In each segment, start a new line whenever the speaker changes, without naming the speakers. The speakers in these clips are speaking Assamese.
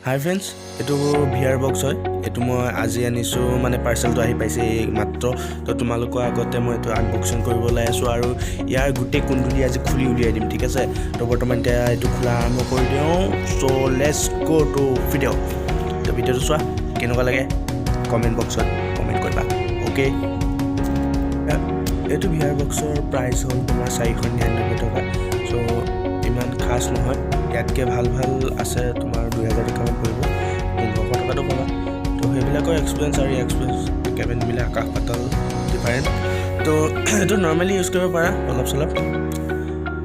হাই ফ্ৰেণ্ডছ, এইটো ভিআৰ বক্স হয়। এইটো মই আজি আনিছোঁ, মানে পাৰ্চেলটো আহি পাইছে এই মাত্ৰ। তো তোমালোকৰ আগতে মই এইটো আনবক্সিং কৰিব ওলাই আছোঁ আৰু ইয়াৰ গোটেই কুন্দুলি আজি খুলি উলিয়াই দিম, ঠিক আছে? তো বৰ্তমান এতিয়া এইটো খোলা আৰম্ভ কৰি দিওঁ। So let's go to video. তো ভিডিঅ'টো চোৱা, কেনেকুৱা লাগে কমেণ্ট বক্সত কমেণ্ট কৰিবা, অ'কে? এইটো ভিআৰ বক্সৰ প্ৰাইচ হ'ল তোমাৰ 499 টকা। চ' ইমান খাচ নহয়, ইয়াতকৈ ভাল ভাল আছে, তোমাৰ 2000 টকামান পৰিব, 1500 টকাতো পাবা। তো সেইবিলাকৰ এক্সপিৰিয়েঞ্চ আৰু এক্সপিৰিয়েঞ্চ একেবাৰে নিমিলে, আকাশ পাতাল ডিফাৰেণ্ট। তো এইটো নৰ্মেলি ইউজ কৰিব পাৰা অলপ চলপ।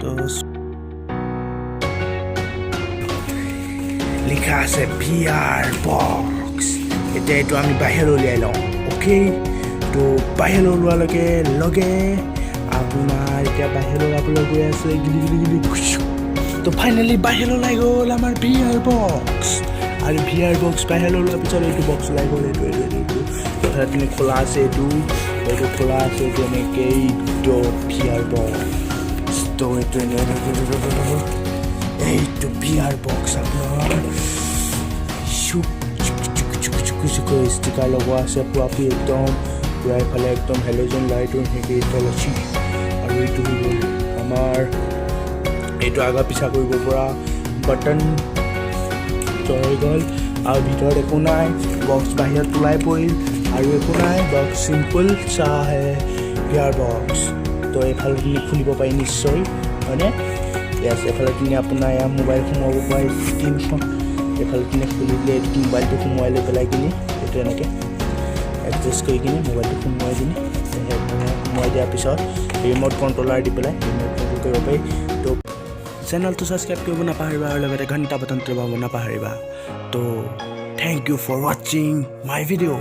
তো লিখা আছে ভিআৰ বক্স। এতিয়া এইটো আমি বাহিৰলৈ উলিয়াই লওঁ, অ'কে? তো বাহিৰলৈ ওলোৱাৰ লগে লগে আপোনাৰ এতিয়া বাহিৰলৈ ওলাবলৈ গৈ আছে, গিলি গিলি গিলি। তো ফাইনেলি বাহিৰলৈ ওলাই গ'ল আমাৰ ভিআৰ বক্স। আৰু ভিআৰ বক্স বাহিৰলৈ ওলোৱাৰ পিছত এইটো বক্স ওলাই গ'ল। এইটো এইটো এইটো এইটো কথাখিনি খোলা আছে, এইটো এইটো খোলা আছে, এইটো এনেকৈ, এইটো ভিআৰ বক্স। তো এইটো এইটো ভিআৰ বক্স আপোনাৰ চুপ চুক ষ্টিকাৰ লগোৱা আছে পুৰাপুৰি, একদম পূৰা। এইফালে একদম হেল'জেন লাইটো এনেকৈ এইফালে আছে। আৰু এইটো হৈ গ'ল আমাৰ এইটো আগা পিছা কৰিব পৰা বাটন। তো হৈ গ'ল, আৰু ভিতৰত একো নাই। বক্স বাহিৰত ওলাই পৰিল আৰু একো নাই। বক্স চিম্পল চাহ হে ভিআৰ বক্স। তো এইফালে তুমি খুলিব পাৰি নিশ্চয়, হয়নে? য়েছ, এইফালে কিনে আপোনাৰ ইয়াৰ মোবাইল সোমোৱাব পাৰি। স্ক্ৰীণখন এইফালে কিনে খুলি দিলে এইটো মোবাইলটো সোমোৱাই লৈ পেলাই কিনি এইটো এনেকৈ এডজাষ্ট কৰি কিনি মোবাইলটো সোমোৱাই কিনি, মানে সোমোৱাই দিয়াৰ পিছত ৰিম'ট কণ্ট্ৰলাৰ দি পেলাই ৰিম'ট কণ্ট্ৰল কৰিব পাৰি। তো চেনেলটো ছাবস্ক্ৰাইব কৰিব নাপাহৰিবা আৰু লগতে ঘণ্টা বাটনটো দবাব নাপাহৰিবা। তো thank you for watching my video.